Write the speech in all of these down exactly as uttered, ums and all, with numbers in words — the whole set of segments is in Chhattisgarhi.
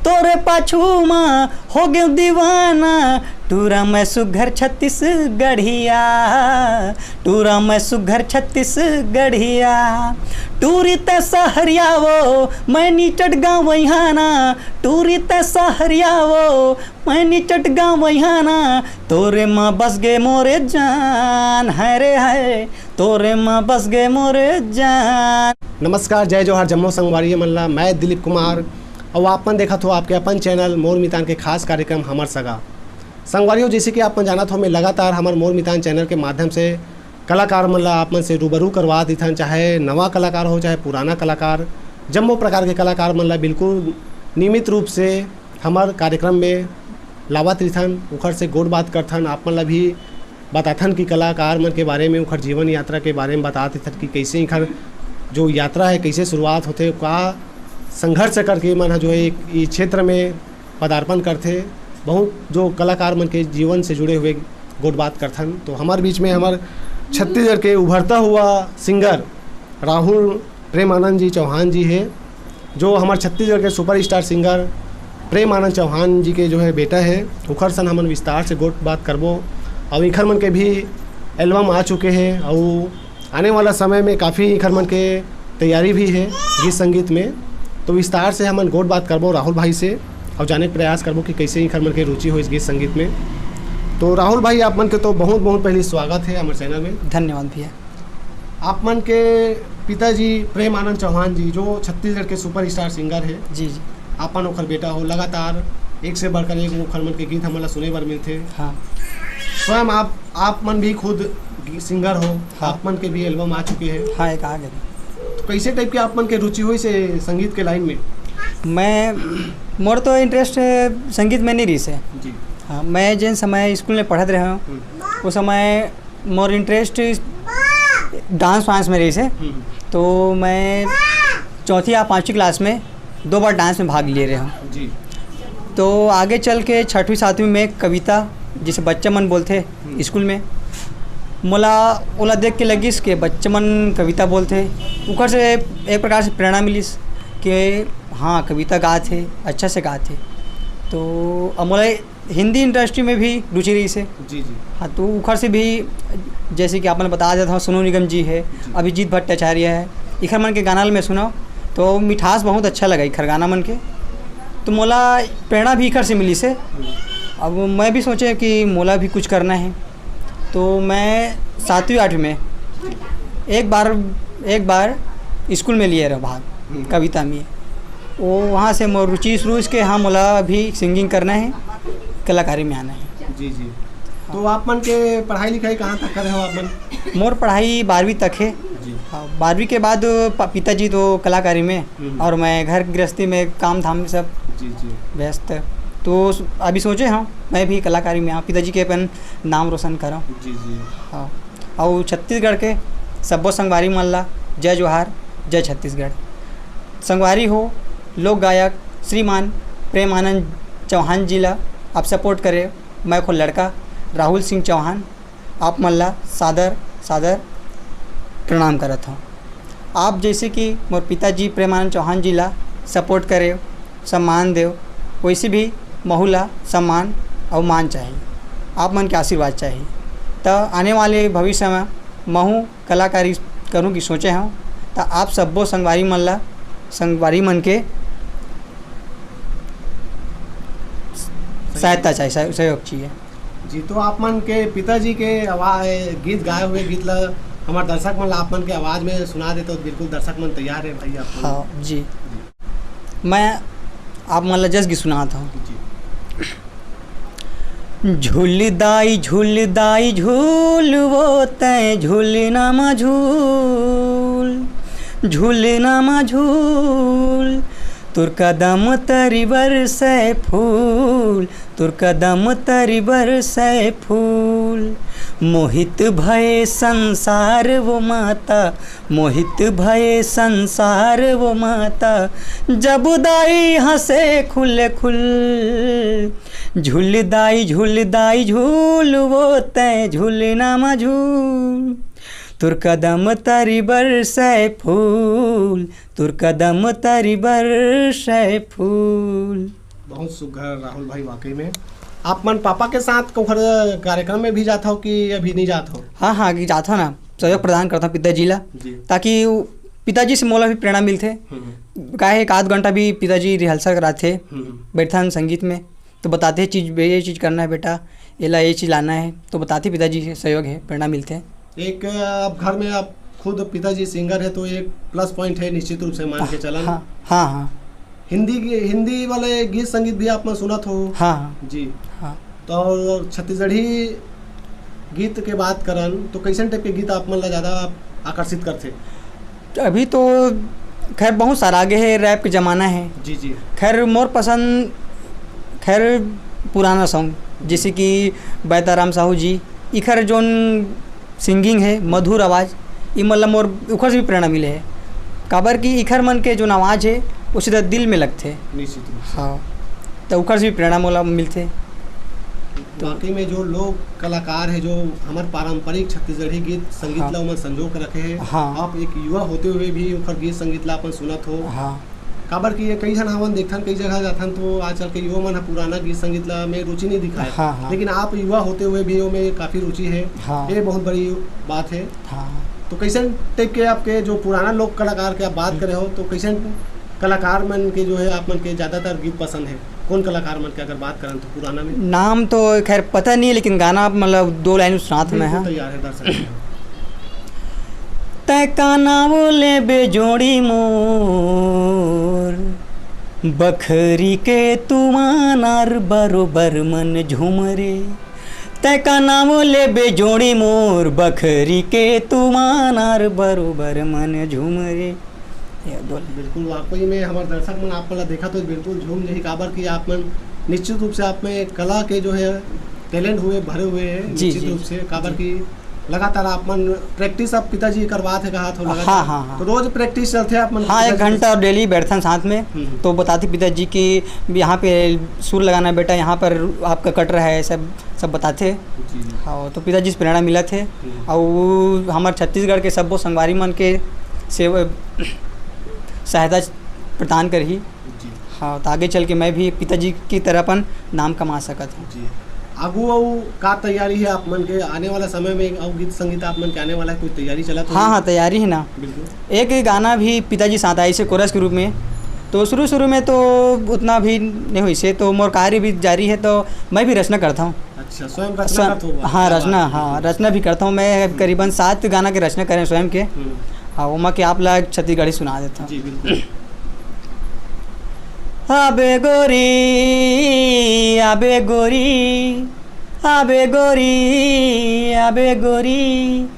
तोरे पाछू म हो गेंव दीवाना। टूरा मैं सुघर छत्तीसगढ़िया, टूरा मैं सुघर छत्तीसगढ़िया। टूरी तैं सहरिया वो, मैं निचट गाँव वैहाना। टूरी तैं सहरिया वो, मैं निचट गाँव वैहाना। तोरे म बस गे मोरे जान, है रे है, तोरे म बस गे मोरे जान। नमस्कार, जय जोहार, जम्मो संगवारी मन ला। मैं दिलीप कुमार, अउ आप मन देखत हो आपके अपन चैनल मोर मितान के खास कार्यक्रम हमर सगा। संगवारी हो, जैसे कि आप मन जानत हो, मैं लगातार हमर मोर मितान चैनल के माध्यम से कलाकार मन ला आप मन से रूबरू करवा देथन, चाहे नवा कलाकार हो, चाहे पुराना कलाकार, जम्मो प्रकार के कलाकार मन ला बिल्कुल नियमित रूप से हमर कार्यक्रम में लावत रिथन, उखर से गोठ बात करथन, आप मन ला भी बताथन कि कलाकार मन के बारे में, उखर जीवन यात्रा के बारे में बतात रिथन कि कैसे इखर जो यात्रा है, कैसे शुरुआत होथे, का संघर्ष करके मन ह जो है एक ई क्षेत्र में पदार्पण करथे। बहुत जो कलाकार मन के जीवन से जुड़े हुए गोठ बात करथन। तो हमर बीच में हमर छत्तीसगढ़ के उभरता हुआ सिंगर राहुल प्रेमानंद जी चौहान जी है, जो हमर छत्तीसगढ़ के सुपरस्टार सिंगर प्रेमानंद चौहान जी के जो है बेटा है। उखर सन हमन विस्तार से गोठ बात करबो, अउ इखर मन के भी एल्बम आ चुके हैं, अउ आने वाला समय में काफ़ी इखर मन के तैयारी भी है गीत संगीत में। तो विस्तार से हमन गोठ बात करबो राहुल भाई से, अउ जाने के प्रयास करबो कि कैसे इखर मन के रुचि हो इस गीत संगीत में। तो राहुल भाई, आप मन के तो बहुत बहुत पहले स्वागत है हमर चैनल में। धन्यवाद भैया। आप मन के पिताजी प्रेम आनंद चौहान जी, जो छत्तीसगढ़ के सुपरस्टार सिंगर है, जी, जी। आप मन ओखर बेटा हो, लगातार एक से बढ़कर एक ओखर मन के गीत हमन ला सुने बर मिलथे। हाँ। स्वयं आप, आप मन भी खुद गी-, सिंगर हो, हाँ। आप मन के भी एल्बम आ चुके हैं। हाँ, एक आ गए। तो कैसे टाइप के आप मन के रुचि होइस ए संगीत के लाइन में? मैं, मोर तो इंटरेस्ट संगीत में नहीं रहिस हे। जी। हाँ, मैं जिन समय स्कूल में पढ़त रहे हूँ, हम्म। उस समय मोर इंटरेस्ट डांस वांस में रहिस हे। हम्म। तो मैं चौथी या पाँचवीं क्लास में दो बार डांस में भाग लिए रहे हूँ। जी। तो आगे चल के छठवीं सातवीं में कविता, जिसे बच्चा मन बोलथे, हम्म। स्कूल में, मोला ओला देख के लगिस कि बच्चा मन कविता बोलथे। उखर से एक प्रकार से प्रेरणा मिलिस कि हाँ, कविता गात हे, अच्छा से गात हे। तो अब मोला हिंदी इंडस्ट्री में भी रुचि रहिस हे। जी, जी। हाँ, तो उखर से भी, जैसे कि आप मन बता देत हव, सोनू निगम जी है, जी। अभिजीत भट्टाचार्य है, इखर मन के गाना ल मैं सुनव, तो मिठास बहुत अच्छा लगा इखर गाना मन के। तो मोला प्रेरणा भी इखर से मिलिस हे। हम्म। अब मैं भी सोचे कि मोला भी कुछ करना है। तो मैं सातवीं आठवीं में एक बार, एक बार स्कूल में लिए रहे भाग, हम्म। कविता में। वो वहाँ से मोर रुचि शुरू होइस के हाँ, मोला भी सिंगिंग करना है, कलाकारी में आना है। जी, जी। तो आप मन के पढ़ाई लिखाई कहाँ तक करे हो आप मन? मोर पढ़ाई बारहवीं तक है। जी। हाँ, बारहवीं के बाद प-, पिताजी तो कलाकारी में, हम्म। और मैं घर गृहस्थी में काम धाम में सब जी, जी। व्यस्त। तो स-, अभी सोचे हूँ मैं भी कलाकारी में आऊँ, पिताजी के अपन नाम रोशन करूँ। जी, जी। हाँ, और छत्तीसगढ़ के सब्बो संगवारी मन ला जय जोहार, जय छत्तीसगढ़। संगवारी हो, लोक गायक श्रीमान प्रेमानंद चौहान जी ला आप सपोर्ट करे, मैं खो लड़का राहुल सिंह चौहान आप मन ला सादर, सादर प्रणाम करत हूँ। आप जैसे कि मोर पिताजी प्रेमानंद चौहान जी ला सपोर्ट करे, सम्मान देव, वैसे भी महू ला सम्मान अउ मान चाही, आप मन के आशीर्वाद चाही। त आने वाले भविष्य में महू कलाकारी करूँ की सोचे हूँ, त आप सब्बो संगवारी मन ला, संगवारी मन के सहायता चाहिए, सह-, सहयोग चाहिए। जी, तो आप मन के पिताजी के आवाज, गीत गाए हुए गीत ला हमारे दर्शक मन ला आप मन के आवाज में सुना देते तो बिल्कुल दर्शक मन तैयार है भाई आप मन। हाँ जी। जी। मैं आप मन ला जस गीत सुनात हूँ। जी। झूल दाई, झूल दाई, झूल वो तय झूलना मा झूल, झूलना मा झूल। तोर कदम तरी बरसै फूल, तोर कदम तरी बरसै फूल। मोहित भय संसार वो माता, मोहित भय संसार वो माता। जब दाई हंसे खुल खुल। झूल दाई, झूल दाई, झूल वो तय झूलना मा झूल। तोर कदम तरी बरसै फूल, तोर कदम तरी बरसै फूल। बहुत सुघर राहुल भाई, वाकई में। आप मन पापा के साथ कोखर कार्यक्रम में भी जात हो कि अभी नहीं जात हो? हाँ, हाँ, कि जात हो ना, सहयोग प्रदान करता हूँ पिताजी ला, जी। ताकि वो, पिताजी से मोला भी प्रेरणा मिलथे। हम्म। काहे, एक आध घंटा भी पिताजी रिहर्सल कराथे, हम्म। बैठन संगीत में, तो बताथे, "चीज बे-, ये चीज करना है बेटा, एला ये चीज लाना है", तो बताथे, पिताजी से सहयोग है, प्रेरणा मिलथे। एक, अ, आप घर में आप खुद पिताजी सिंगर है, तो एक प्लस पॉइंट है निश्चित रूप से, मान के चलन। हाँ, हाँ, हाँ। हिंदी की, हिंदी वाले गीत संगीत भी आप मन सुनत हो? हाँ, हाँ। जी। हाँ। तो और छत्तीसगढ़ी गीत के बात करन, तो कैसन टाइप के गीत आप मन ला ज्यादा आकर्षित करथे? अभी तो खैर बहुत सारा आगे है, रैप के जमाना है। जी, जी। खैर मोर पसंद, खैर पुराना सॉन्ग, जैसे कि बैताराम साहू जी, इखर जोन सिंगिंग है, मधुर आवाज़, ई मतलब मोर उखर से भी प्रेरणा मिले है। काबर कि इखर मन के जोन आवाज़ है, वो सीधा दिल में लगथे। निश्चित रूप से। हाँ, तो उखर से भी प्रेरणा मोला मिलथे। वाकई में जो लोक कलाकार है, जो हमार पारंपरिक छत्तीसगढ़ी गीत संगीत हाँ। ला ओमन संजो के रखे हैं, हाँ। आप एक युवा होते हुए भी ओखर गीत संगीत ला अपन सुनत हो। हाँ। काबर कि ये कई झन हमन देखथन, कई जगह जाथन, तो आजकल के युवा मन ह पुराना गीत संगीत ला में रुचि नहीं दिखाए। हाँ, हाँ। लेकिन आप युवा होते हुए भी ओमे काफ़ी रुचि है, हाँ। ये बहुत बड़ी बात है। हाँ। तो कैसन टाइप के आपके जो पुराना लोक कलाकार के आप बात करे हो, तो कैसन कलाकार मन के जो है आप मन के ज़्यादातर गीत पसंद है? कौन कलाकार मन के अगर बात करन तो पुराना में? नाम तो खैर पता नहीं है, लेकिन गाना मतलब दो लाइन सुनात हूँ मैं, बिल्कुल हाँ। तैयार है दर्शक। तै का नाव लेबे जोड़ी मोर, बखरी के तुमानार बरोबर मन झूमरे। तै का नाव लेबे जोड़ी मोर, बखरी के तुमानार बरोबर मन झूमरे। ये बोल। बिल्कुल, वाकई में हमार दर्शक मन आप मन ला देखा तो बिल्कुल झूम जही, काबर कि आप मन निश्चित रूप से आप में कला के जो है टैलेंट हुए भरे हुए हैं, जी, निश्चित जी, रूप से, काबर जी। कि लगातार आप मन प्रैक्टिस आप पिताजी करवात है, कहा थो लगातार। हाँ, हाँ, हाँ। तो रोज प्रैक्टिस चलथे आप मन हाँ, एक पिताजी के घंटा साथ? और डेली बैठथन साथ में, हम्म। तो बताथे पिताजी कि यहाँ पे सुर लगाना बेटा, यहाँ पर आपका कट रहा है, सब, सब बताथे। जी, जी। हाँ, तो पिताजी से प्रेरणा मिलत हे। हम्म। अउ हमर छत्तीसगढ़ के सब्बो संगवारी मन के सेव-, सहायता प्रदान करही। जी। हाँ, तो आगे चल के मैं भी पिताजी की तरह अपन नाम कमा सकत हूँ। जी। आगू अउ का तैयारी है आप मन के आने वाला समय में? अउ गीत संगीत आप मन के आने वाला है, कोई तैयारी चलत हाँ, होही? हाँ, तैयारी है ना। बिल्कुल। एक गाना भी पिताजी साथ आइसे कोरस के रूप में, तो शुरू-शुरू में तो उतना भी नहीं होइसे, तो मोर कार्य भी जारी है, तो मैं भी रचना करता हूँ। अच्छा, स्वयं रचना स्व-, करत हो? हाँ, क्या रचना, बात है, हाँ, बिल्कुल। रचना भी करता हूँ। मैं हम्म। करीबन सात गाना के रचना करे स्वयं के। हम्म। हाँ, ओमा के आप ला छत्तीसगढ़ी सुना देता हूँ। जी, बिल्कुल। आबे गोरी, आबे गोरी, आबे गोरी, आबे गोरी,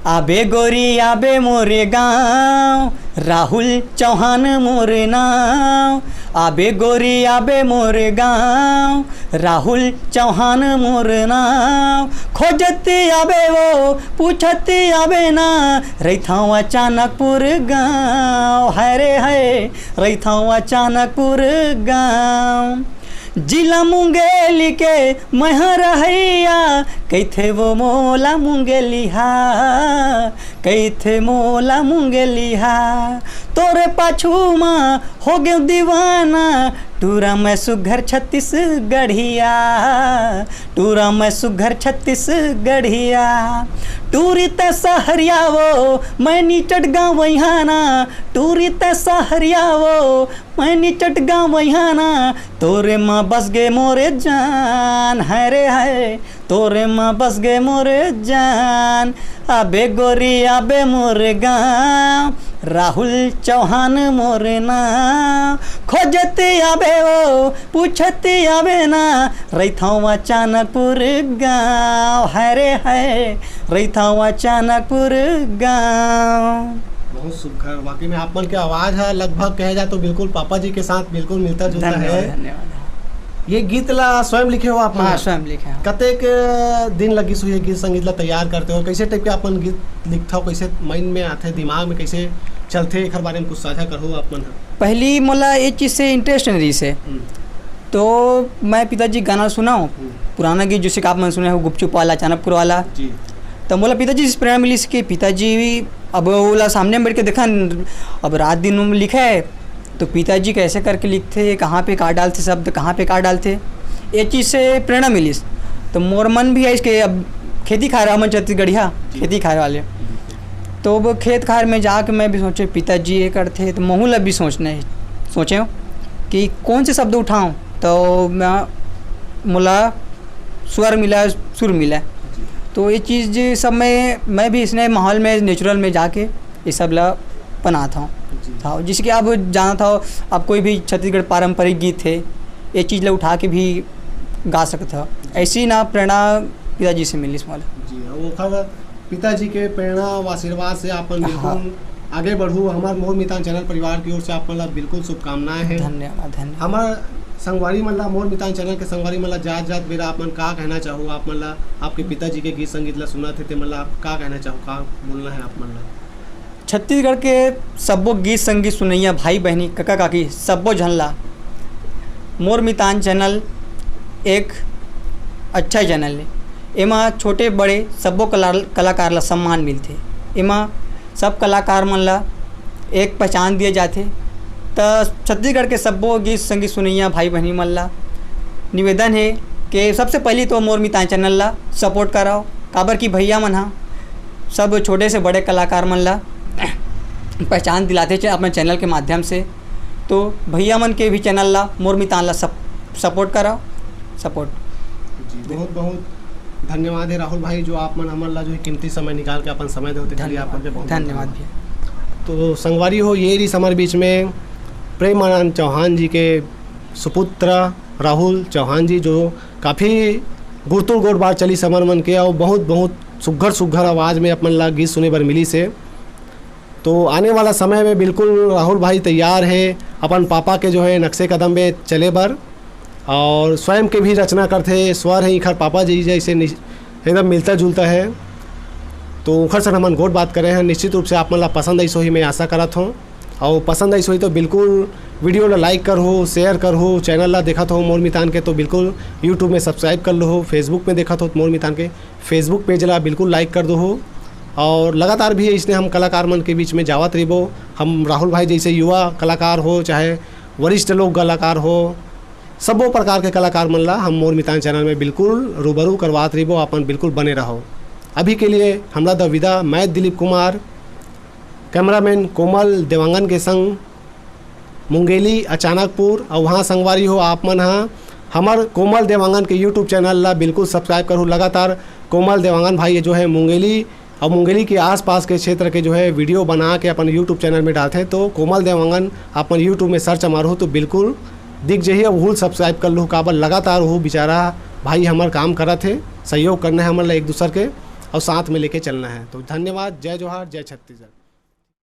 आबे गोरी, आबे मोरे गाँव, राहुल चौहान मोर नाव। आबे गोरी, आबे मोर गाँव, राहुल चौहान मोर नाव। खोजत आबे वो, पूछत आबे ना, रहिथौं अचानकपुर गाँव। हाय रे हाय, रहिथौं अचानकपुर गाँव। जिला मुंगेली के मैं ह रहइया, कहिथे वो मोला मुंगेलिहा, कहिथे मोला मुंगेलिहा। तोरे पाछू म हो गेंव दीवाना, टूरा मैं सुघर छत्तीसगढ़िया, टूरा मैं सुघर छत्तीसगढ़िया। टूरी तैं सहरिया वो, मैं निचट गाँवइहाना, टूरी तैं सहरिया वो, मैं निचट गाँवइहाना, तोरे म बस गे मोरे जान, हाय रे हाय, तोरे म बस गे मोरे जान। आबे गोरी, आबे मोरे गाँव, राहुल चौहान मोरे नाव। खोजत आबे वो, पूछत आबे ना, रहिथौं अचानकपुर गाँव। हाय रे हाय, रहिथौं अचानकपुर गाँव। बहुत सुघर, वाकई में आप मन के आवाज है, लगभग कहे जाए तो बिल्कुल पापा जी के साथ बिल्कुल मिलता जुलता धन्यवाद, है। धन्यवाद। ये गीत ला स्वयं लिखे हो आप मन? हाँ, स्वयं लिखे हैं। कतेक दिन लगिस होही ये गीत संगीत ला तैयार करते हो? कैसे टाइप के आप मन गीत लिखता हो? कैसे माइंड में आते, दिमाग में कैसे चलते, एक बारे में कुछ साझा करो आप मन? पहली मोला ये चीज़ से इंटरेस्ट नहीं रहिस हे। हम्म। तो मैं पिताजी गाना सुनाऊँ, हम्म। पुराना गीत जैसे कि आप मन सुने हो, गुपचुप वाला, अचानकपुर वाला। जी। तो मोला पिताजी से प्रेरणा मिलिस कि पिताजी अब ओला सामने में बैठ के देखा, अब रात दिन में लिखा है, तो पिताजी कैसे करके लिखथे, कहाँ पे का डालथे शब्द, कहाँ पे का डालथे, ये चीज़ से प्रेरणा मिलिस। तो मोर मन भी आइस के अब खेती खार, हमन छत्तीसगढ़िया खेती खार वाले। तो वो खेत खार में जाके मैं भी सोचे, पिताजी ये करथे, तो महू ला भी सोचने सोचे कि कौन से शब्द उठाऊँ। तो मैं मोला स्वर मिला, सुर मिला। तो ये चीज़ सब मैं मैं भी इसने माहौल में, नेचुरल में जाके ये सब ला बनात हूँ। हाँ, जैसे कि आप जानत हो, आप कोई भी छत्तीसगढ़ पारंपरिक गीत है, ये चीज़ ला उठा के भी गा सकत हो। ऐसी ना प्रेरणा पिताजी से मिलिस मोला। जी, अउ ओखर पिताजी के प्रेरणा अउ आशीर्वाद से आप मन हाँ। बिल्कुल आगे बढ़ू। हमार मोर मितान चैनल परिवार की ओर से आप मन ला बिल्कुल शुभकामनाएं हैं। धन्यवाद, धन्यवाद। हमार संगवारी मन ला, मोर मितान चैनल के संगवारी मन ला जात जात बेरा आप मन का कहना चाहू? आप मन ला, आपके पिताजी के गीत संगीत ला सुनत हे, ते मन ला आप का कहना चाहू, का बोलना है आप मन ला? छत्तीसगढ़ के सब्बो गीत संगीत सुनैया भाई बहनी, कका काकी, सब्बो झन ला मोर मितान चैनल एक अच्छा चैनल है। एमा छोटे बड़े सब्बो कला-, कलाकार ला सम्मान मिलथे। एमा सब कलाकार मन ला एक पहचान दिए जाथे। त छत्तीसगढ़ के सब्बो गीत संगीत सुनैया भाई बहनी मन ला निवेदन हे कि सबसे पहली तो मोर मितान चैनल ला सपोर्ट कराओ, काबर कि भैया मन ह सब छोटे से बड़े कलाकार मन ला पहचान दिलाथे च-, अपन चैनल के माध्यम से। तो भैया मन के भी चैनल ला, मोर मितान ला सप-, सपोर्ट कराओ, सपोर्ट। जी, बहुत बहुत धन्यवाद है राहुल भाई, जो आप मन हमन ला जो है कीमती समय निकाल के अपन समय देते, चलिए आप मन के बहुत बहुत धन्यवाद भैया। तो संगवारी हो, ये रही हमारे बीच में प्रेमानंद चौहान जी के सुपुत्र राहुल चौहान जी, जो काफ़ी गुरतुर गोठ बात चली समर मन के, और बहुत बहुत सुघर सुघर आवाज़ में अपन ला गीत सुने बर मिली से। तो आने वाला समय में बिल्कुल राहुल भाई तैयार है अपन पापा के जो है नक्शे कदम में चले बर, और स्वयं के भी रचना करथे, स्वर है इखर पापा जी जैसे नि-, एकदम मिलता जुलता है। तो उखर से हमन गोठ बात करे हैं, निश्चित रूप से आप मन ला पसंद आइस होही, मैं आशा करत हूँ। और पसंद आइस होही तो बिल्कुल वीडियो ला लाइक करहू, शेयर करहू, चैनल ला देखत हो मोर मितान के तो बिल्कुल YouTube में सब्सक्राइब कर लो, Facebook में देखत हो मोर मितान के Facebook पेज ला बिल्कुल लाइक कर दो। और लगातार भी इसने हम कलाकार मन के बीच में जावत रहिबो। हम राहुल भाई जैसे युवा कलाकार हो, चाहे वरिष्ठ लोग कलाकार हो, सब्बो प्रकार के कलाकार मन ला हम मोर मितान चैनल में बिल्कुल रूबरू करवात रहिबो। अपन बिल्कुल बने रहो। अभी के लिए हमला द विदा, मैं दिलीप कुमार, कैमरामैन कोमल देवांगन के संग मुंगेली अचानकपुर। और वहाँ संगवारी हो, आप मन हा हमर कोमल देवांगन के YouTube चैनल ला बिल्कुल सब्सक्राइब करू। लगातार कोमल देवांगन भाई जो है मुंगेली और मुंगेली के आसपास के क्षेत्र के जो है वीडियो बना के अपन YouTube चैनल में डालते हैं, तो कोमल देवांगन अपन YouTube में सर्च मारो तो बिल्कुल दिख जाही। और वहू सब्सक्राइब कर लू, काबर लगातार वो बेचारा भाई हमर काम करत है, सहयोग करना है हमर ला एक दूसर के और साथ में लेके चलना है। तो धन्यवाद, जय जोहार, जय छत्तीसगढ़।